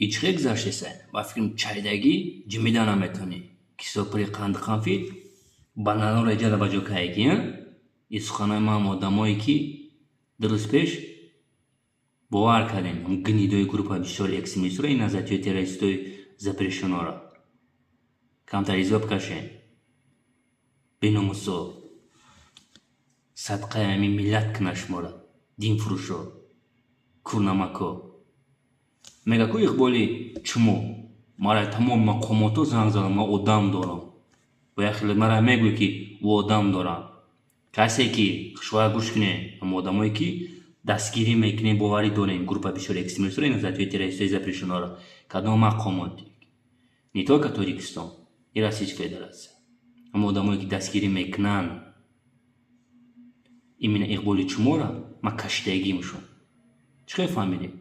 И чӣ хел гузаштеса? Ба фикрам, чайдагӣ ҷимида наметавонӣ. Кисо пури қанду қанфид, бананҳоро иҷада ба ҷо каеки, и суханои ман, одамое ки 2 рӯз пеш бовар кардем гнидои группа бисёри экстремистро, иназатиёи террористои запрещённойро. Камтар изоб кашем. Беномусо, садқаи ҳамин миллат кунад шуморо, динфурӯшо, курнамако. Мега ку Иқболи чумо, мара тамоми мақомотҳо занг задам, ман одам дорам. Бо як хеле мара мегӯй, ки ӯ одам дорам. Касе ки шояд гӯш кунед, ҳама одамое ки дастгирӣ мекунем, боварӣ дорем группа бисёри экстремистро, иназатиёи террористои запрещённойро, кадом мақомот, не только Тоҷикистон и Российская Федерация, ҳама одамое ки дастгирӣ мекунанд именно Иқболи чумора, ман кашидагимшон. Чӣ хел фаҳмидем?